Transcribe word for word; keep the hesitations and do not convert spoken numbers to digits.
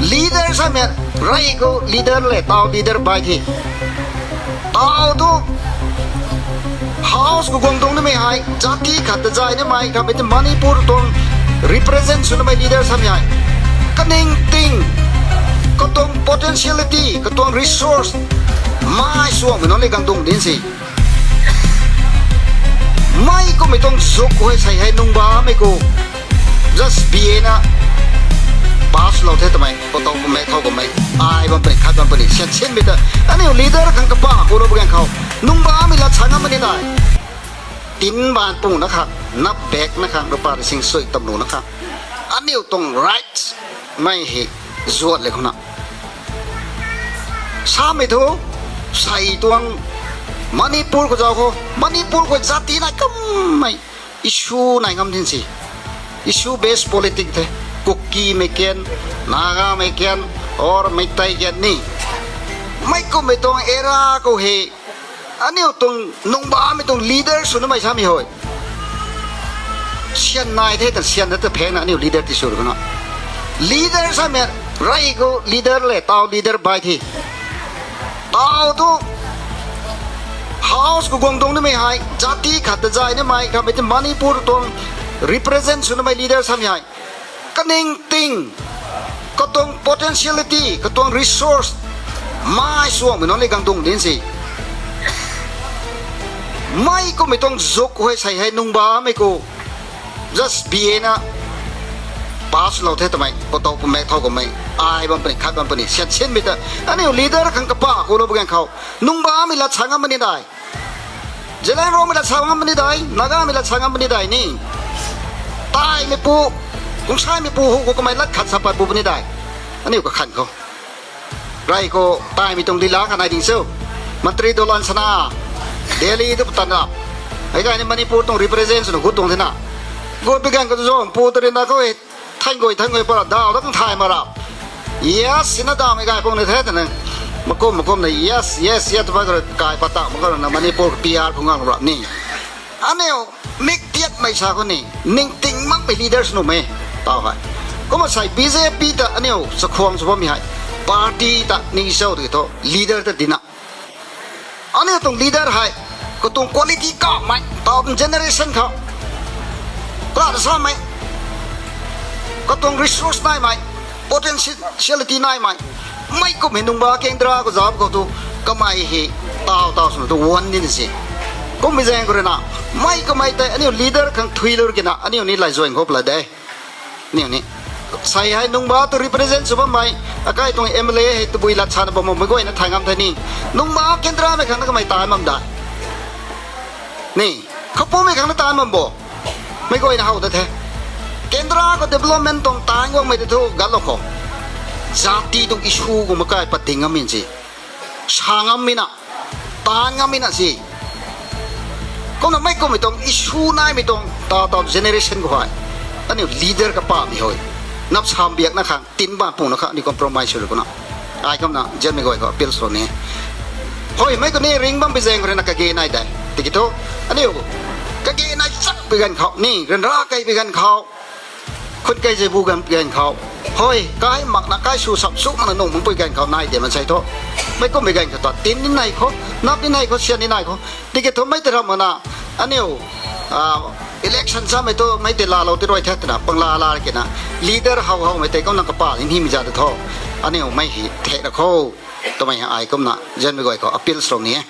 Leader samei, rey khou leader le, tau leader bai the. Tau tu house khou guang tuang nimei hei, jati khat ta zay nimei, kamei ti Manipur tuang represent sw nimei leader samei hei. Kaningting, katuang potentiality, katuang resource, mai suangmei nunc le gang tuang din si. Mei kummei tuang zuk hei sei hei nung bammei khou just B A na pass lou the twmei, kou tau kummei, thau kummei, ai bam puni, khat bam puni, sian sinmei ta, aniu leader khang kapa khou lou bu gaeng khou, nung bammei lat sa ngam mani dai. Tin baan pung na khang, nap bak na khang, rupa sing sui tam lu na khang. Aniu tuang rights mei hei zuat le khou na. Samei thu, sei tuang Manipur khou zauc khou, Manipur khou jati nai kammei issue nai ngam thin si. Issue based politics the. Kukimei kan, Nagamei kan, or Meitei kan ni. Mei kummei tuang era khou hei, aniu tuang nung bammei tuang leader sw nimei samei hei. Sian nai the tan sian ta phengna aniu leader ti sw khou na. Leader samei, rey khou leader le, tau leader bai the. Tau tu house khou guang tuang nimei hei, jati khat ta zay nimei, kamei ti Manipur tuang represent sw nimei leader samei hei. Kaningting, katuang potentiality, katuang resource, mai suangmei nunc le gang tuang din si. Mei kummei tuang zuk hei sei hei nung bammei khou just B A na pass lou the twmei, kou tau kummei, thau kummei, ai bam puni, khat bam puni, sian sinmei ta, aniu leader khang kapa khou lou bu gaeng khou, nung bammei lat sa ngam mani dai. Zeliangrongmei lat sa ngam mani dai, Nagamei lat sa ngam mani dai ni. Taimeipu, Kungsaimeipu hu khou kamei lat khat sa pat pu puni dai. Aniu kakhan khou, rey khou taimei tuang lila kha nai ding cho. Mantri Dolan Sana, Delhi tu patan rap. Hei gay ni Manipur tuang represent swna gut tuang thena. Gut bi gaeng khou tu zauc pu ta rina khou e. Than guay, than guay para daw dat thay ma rap. Yes, sina dawmei gay pung ni the twna. Makum, makumna, yes, yes, yes, tu pat khou kai pat ta, mak khou na Manipur P R khou ngang rap ni. Aniu, mik tiatmei sa khou ni, ningting makmei leaders nuh e, tau hei. Kumna sei B J P ta aniu chakhwang sw bammei hei. Party ta ning chau tiki thu, leader ta dina. Aniu tuang leader hei, katuang quality kamei, tau tuang generation khou, kara ta samei, katuang resource naimei, potentiality naimei, mei kum hei nungba kendra khou zauc khou tu, kamei hei, tau tau swna tu wan ni si. Kummei zaeng khou rui na, mei kamei tei aniu leader khang thuilou kina, aniu ni lay zuan khou pla de. Aniu ni. Sei hei nungba tu represent sw bammei, akai tuang M L A hei tabui lat sana bam mei guayna thay ngam the ni. Nungba kendramei khang na kamei taanc bam dai. Ni, khapumei khang na taanc bam bo. Mei guayna how ta the. Kendra khou development tuang taanc guangmei tei thu gatlou khou, jati tuang issue khou makai pat ding ngam in si. Sa ngam mi na, taanc ngam mi na si. Kumna mei kummei tuang issue naimei tuang, tau tau generation khou hei, aniu leader kapahmei hei, nap sam biakna khang, tin baan pungna khang aniu compromise sw rui kumna, ai kumna zianmei guay khou appeal sw ni. Hei, mei khou ni ring bam bi zaeng khou rui na kage nai dai. Tiki thu, aniu kage nai chakpui ganv khou ni, ryanra kei pui ganv khou, khut kei zei bu ganv pui ganv khou, hei, kai makna, kai sw sap sw makna nung makpui ganv khou nai de mansei thu. Mei kummei ganv khou ta tin ni nai khou, nap ni nai khou, sian ni nai khou. Tiki thu mei tei ram na, aniu, election samei thu mei tei laalou ti rui the twna pang laa laa kina, leader how howmei tei kumna kapa ni himei za ta thu, aniu mei hei thek ra khou, twmei ai kumna zianmei guay khou appeal sw ni e.